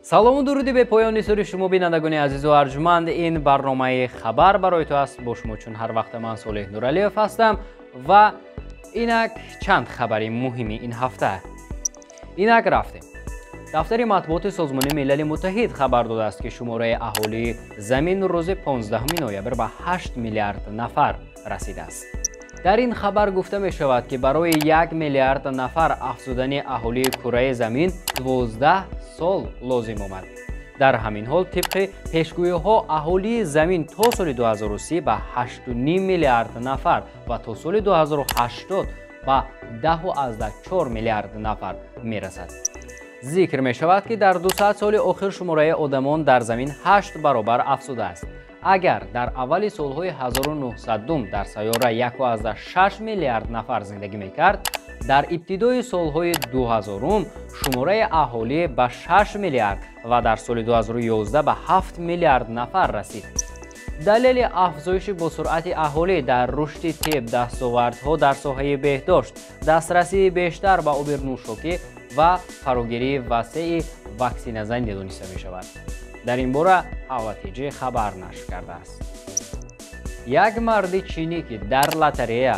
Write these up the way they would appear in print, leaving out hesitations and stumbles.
Салому дуруди бепоёни сури шумо бинандагони азизу арҷманд. Ин барномаи хабар барои ту аст. Бо шумо чун ҳар вақт ман Солеҳ Нуралиев ҳастам ва инак чанд хабари муҳими ин ҳафта. Инак рафтем. Дафтари матбуоти Созмони Милали Муттаҳид хабар додааст, ки шумораи аҳолии замин рӯзи 15 ноябр ба 8 миллиард нафар расидааст. Дар ин хабар гуфта мешавад, ки барои 1 миллиард нафар афзудани аҳолии кураи замин 12 сол лозим омад. Дар ҳамин ҳол тибқи пешгӯиҳо аҳолии замин то соли 2030 ба 8,5 миллиард нафар ва то соли 2080 ба 10,4 миллиард нафар мерасад. Зикр мешавад, ки дар 200 соли охир шумораи одамон дар замин 8 баробар афзудааст. Агар дар аввали солҳои 1900 дар сайёра 1,6 миллиард нафар зиндагӣ мекард, дар ибтидои солҳои 2000 шумораи аҳолӣ ба 6 миллиард ва дар соли 2011 ба 7 миллиард нафар расид. Далели афзоиши босуръати аҳолӣ дар рушди тиб, дастовардҳо дар соҳаи беҳдошт, дастрасии бештар ба оби нӯшокӣ ва фарогирии васеи ваксиназанӣ дониста мешавад. Дар ин бора ҳаватиҷи хабар нашр кардааст. Як марди чинӣ, ки дар лотерея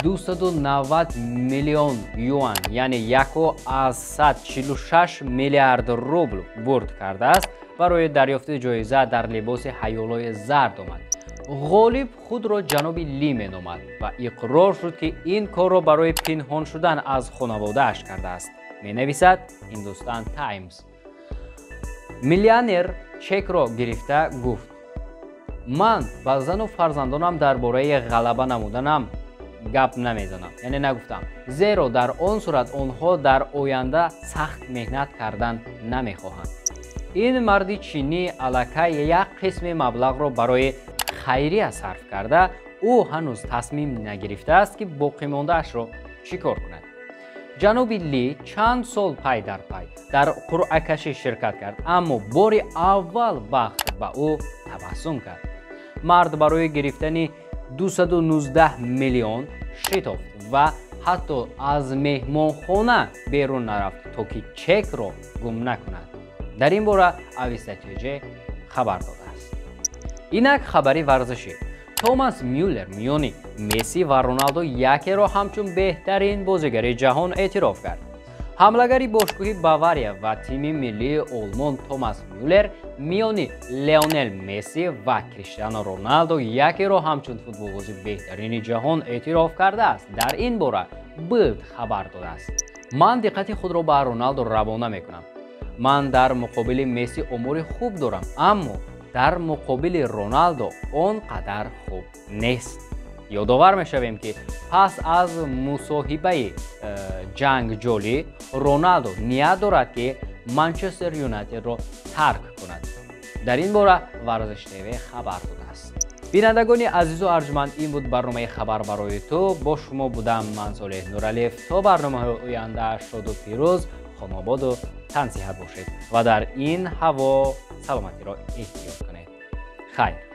290 миллион юан, яъне 1,46 миллиард рубл бурд кардааст, барои дарёфти ҷоиза дар либоси ҳаёлои зард омад. Ғолиб худро ҷаноби Ли меномад ва иқрор шуд, ки ин корро барои пинҳон шудан аз хонаводааш кардааст, менависад Ҳиндустан Таймс. Миллионер чекро гирифта гуфт: ман ба зану фарзандонам дар бораи ғалаба намуданам гап намезанам, яъне нагуфтам, зеро дар он сурат онҳо дар оянда сахт меҳнат кардан намехоҳанд. Ин марди чинӣ аллакай як қисми маблағро барои хайрия сарф карда, ӯ ҳанӯз тасмим нагирифтааст, ки боқимондаашро чӣ кор кунад. Ҷаноби Ли чанд сол пай дар пай дар қуръакашӣ ширкат кард, аммо бори аввал бахт ба ӯ табассум кард. Мард барои гирифтани 219 миллион шитофт ва ҳатто аз меҳмонхона берун нарафт, то ки чекро гум накунад. Дар ин бора Ависта ТЖ хабар додааст. Инак хабари варзишӣ. Томас Мюллер миёни Месси ва Роналдо якеро ҳамчун беҳтарин бозигари ҷаҳон эътироф кард. Ҳамлагари бошгоҳи Бавария ва тими миллии Олмон Томас Мюллер миёни Леонел Месси ва Криштиано Роналдо якеро ҳамчун футболбози беҳтарини ҷаҳон эътироф кардааст. Дар ин бора Билд хабар додааст. Ман диққати худро ба Роналдо равона мекунам. Ман дар муқобили Месси омори хуб дорам, аммо дар муқобили Роналдо он қадар хуб нест. Ёдовар мешавем, ки пас аз мусоҳибаи ҷангҷолӣ Роналдо ният дорад, ки Манчестер Юнайтедро тарк кунад. Дар ин бора Варзиш ТВ хабар додааст. Бинандагони азизу арҷманд, ин буд барномаи хабар барои ту. Бо шумо будам ман Солеҳ Нуралиев. То барномаҳои оянда шоду пирӯз, хонободу тансиҳат бошед ва дар ин ҳаво саломатиро эҳтиёт кунед. Хайр.